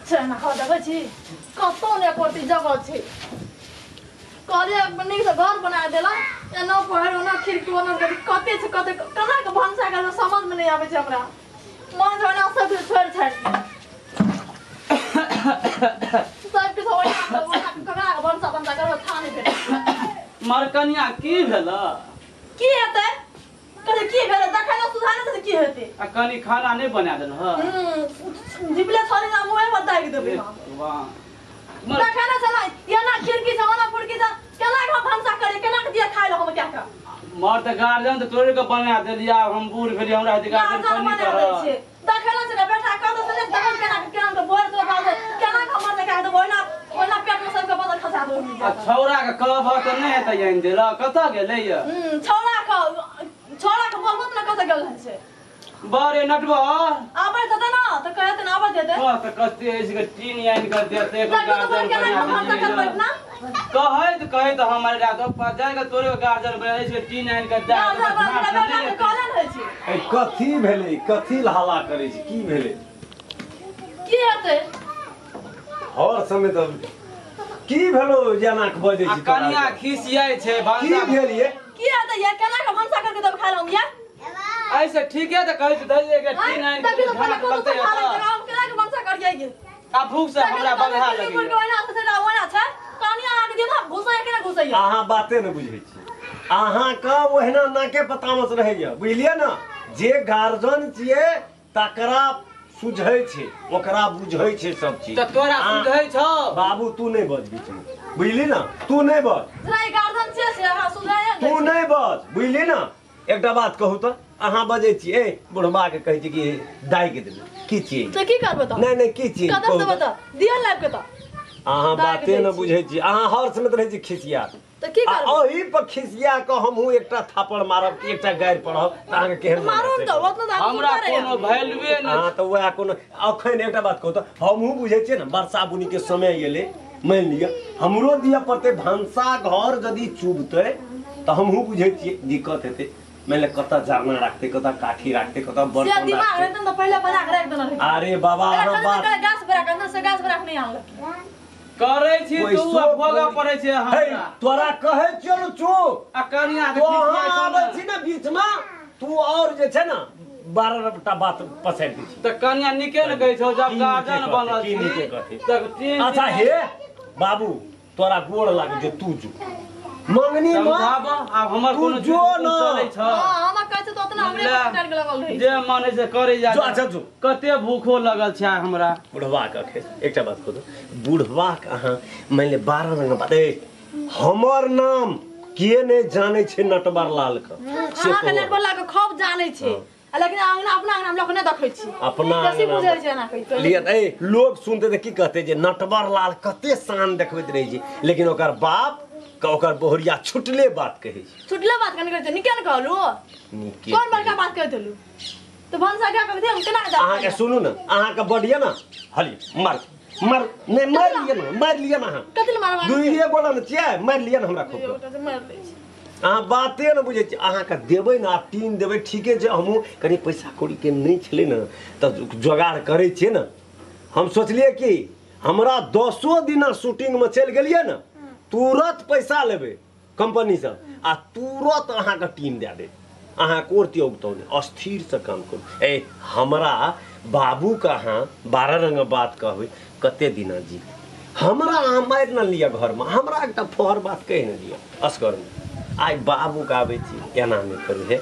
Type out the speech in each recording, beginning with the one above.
छै ना हो देखै छी कतौ ने कोटी जगह छै कहलियै नीक से घर बना देला एना पहर ओना खिड़की ओना कते छै कते केना के भनसा करबै समझ में नहीं आबै छै हमरा मन ओना सब किछु छोड़ि छाड़ि दिअ सब किछु ओना ओना केना के भनसा भनसा करबै था नहीं भेटै मरकनिया की भेल की हेतै कहले की भेलै देखै ने सुधार तऽ की हेतै आ कनी खाना नहीं बना देल ह जिबले छोड़ी ना मुँहे पर दागि देबै हम भगवान देखै ने छलै एना खिड़की छै ओना फुड़की छै केना के हम भनसा करियै केना के दियै खाय लए हम क्या के मर तऽ गार्जियन तऽ तोरे के बना देलिया हम बूढ़ भेलियै हमरा हेतै गार्जियन गार्जियन कनी बना दै कर छियै देखै ने छलै बेटा कतौ से नहि देखै केना के केना के बोल तो बाजै केना के हमर देखा देबै ओहिना ओहिना पेट में सबके बदल खसा देबै आ छौड़ा के कहबह तऽ नहि हेतै आनि देलक कतऽ गेलै य छौड़ा के बोलबो तऽ ने कतऽ गेल रहै छै बड़े नटवर आबै देतै ना तऽ कहत ने आबै देतै कह तऽ कते अछि के टीन आनि कऽ देतै एगो देखू तऽ बोल गार्जियन केना के बना भनसा देलियै करबै ना कहैत कहैत हमर रात जाय के तोरे गार्जियन बना अछि के टीन आनि कऽ दए गार्जियन देतै, बना झाँट बेटा नहि के हेतै। कहले ने होइ छै ए कथी भेलै कथी हल्ला करै छी की भेलै की हेतै हर समय तऽ की भेलो जेना के बजै आ छी तोरा कनिया के? खिसियाइ छै की भनसा भेल ये की हेतै ये केना के भनसा करके देब खाय लए हम ये ऐसे ठीके तऽ कहै छी धैर्य के टीन आनि तभी कऽ तो पहिले झाँट कोनो लगतै से खा एतऽ। लै हम केना के भनसा करियै गे आ भूख से हमरा बगहा लगैया ओहिना छै ओहिना छै कनिया आके दिमाग घुसैया के ना घुसैया अहाँ बाते ने बुझै छी अहाँके ओहिना नाके पतामस रहैया बुझलियै ने जे गार्जियन छियै तकरा सुझै छै ओकरा बुझै छै सब चीज तऽ तोरा सुझै छौ बाबू तू नहि बज बीचमे बुझली ने तू नहि बज जेना ई गार्जियन छियै से अहाँ सुझाइए ने तू नहीं बज बुझली ने एकटा बात कहू तऽ अहाँ बजै छी ए बुढ़बा के कहै छी कि दाइ के देबै की छियै तऽ की करबै तऽ नहि नहि की छियै कतऽ कहू से तऽ। बता दिअ लाइब के तऽ अहाँ दाइ के बाते दै ने छी। बुझै छी अहाँ हर समय तऽ रहै छी खिसिया तऽ की आ करबै ओही पर खिसिया कऽ हमहूँ एकटा थापड़ मारब कि एकटा गारि पढ़ब तऽ अहाँके केहन मोन मारू ने हेतै? तऽ ओतना तऽ हमरा आदमी कोनो वैल्यूए नहि हाँ तऽ वएह कोनो अखन एकटा बात कहू तऽ हमहूँ बुझै छियै ने वर्षा बुनी के समय एलै मानि लिअ हमरो दिअ पड़तै भनसा घर यदि चुभतै तऽ हमहूँ बुझै छियै दिक्कत हेतै मानि लिअ कतऽ जरना राखतै कतऽ काठी राखतै कतऽ से बर्तन दिमाग राखतै रहतै ने तऽ पहिले बना के राखि देने रहितै। अरे बाबा एकरा अहाँ खरीद बात के गाछ पर राख से गाछ पर राख नहीं आनलक करै छी तू पैसो आ भोगऽ पड़ै छै हे हमरा तोरा कहै छियौ ने चुप आ कनिया के तो अहाँ खिसियाइ छौ आबै ने। छी ने बीचमे तू और जे छै ने 12 टा बात पसारि दै छी तऽ कनिया नीके ने कहै छौ जब की गार्जियन नीके बनल कहतै, की छी नीके कहतै? तऽ तीन अच्छा दिन हे बाबू तोरा गोड़ लागै जे तू जो मंगनी में समझाबऽ आब हमर तू कोनो जो चीज न। चलै छौ हां हमरा कहै छै तऽ ओतना हमरे ले। पर के लगल रहै जे मन है से करै जा जो अच्छा जो कते भूखो लगल छै आइ हमरा बुढ़वा के अखन एकटा बात कहू बुढ़वा के अहाँ मानि लिअ 12 रंग बात ए हमर नाम के नहि जानै छै नटवर लाल के से अहाँ के कहू। नेटवर्क लाके खूब जानै छै लेकिन अंगना अपना अंगना हम लोग नहि देखै छी अपना बेसी अंगना बुझै छै एना कहि लिअ तऽ ए लोग सुनते तऽ की कहते जे नटवर लाल कते शान देखबैत रहै छै लेकिन ओकर बाप के ओकर बहुरिया छुटले बात कहै छै छुटले बात कनि कहै छै नीके ने कहलू नीके कोन बड़का बात कहि देलू तऽ भनसा क्या कहते हम केना के अहाँके सुनू ने अहाँके बड यऽ ने हलियै मार मार नहि मारि लिअ ने मारि लिअ ने अहाँ कथी लए मारबा दुइए गोला ने छियै मारि लिअ ने हमरा खूब मारि लै छै अहाँ बाते ने बुझै छियै अहाँके देबै ने आब टीन देबै ठीके छै हमहूँ कनि पैसा कौड़ीके नहि छलै ने तऽ जोगाड़ करै छियै ने हम सोचलियै कि हमरा 10 दिना शूटिंगमे चलि गेलियै ने तुरत पैसा लेबै कंपनीसँ आ तुरत अहाँके टीन दए देब अहाँ कोरती उगतौ नहि अस्थिरसँ काम करू ए हमरा बाबूके अहाँ 12 रंग बात कहबै कते दिना जी हमरा अहाँ मारि ने लिअ घरमे हमरा एकटा फहर बात कहि ने लिअ असगरमे आइ बाबूके आबै छी एना नहि करू हे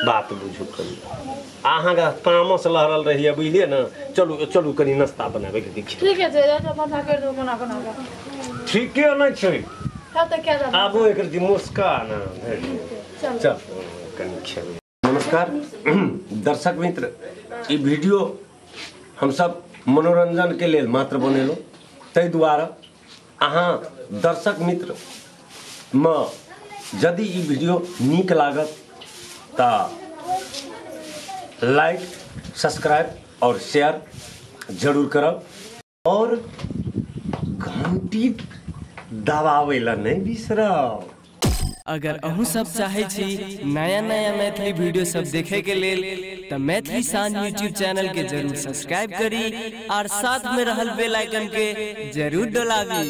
बात बुझू करू अहाँके तामस लहरल रहैए बुझलियै ने चलू चलू कनि नाश्ता बनाबैके देखियौ ठीके छै भनसा करि दू कोना कोना कऽ ठीके नहि छै तऽ क्या जादा आबो एकर दी मुस्का ना चल चल कनि खेबै। नमस्कार दर्शक मित्र, ई वीडियो हमसब मनोरंजन के लेल मात्र बनेलहुँ, ताहि दुआरे अहाँ दर्शक मित्र मे यदि ई वीडियो नीक लागत तऽ लाइक सब्सक्राइब और शेयर जरूर करब और घंटी दबाबै ला नहीं बिसरब। अगर अहूँ सब चाहे छी नया नया मैथिली वीडियो सब देखे के लेल त मैथिली शान यूट्यूब चैनल के जरूर सब्सक्राइब करी और साथ में रहल बेल आइकन के जरूर दबाबी।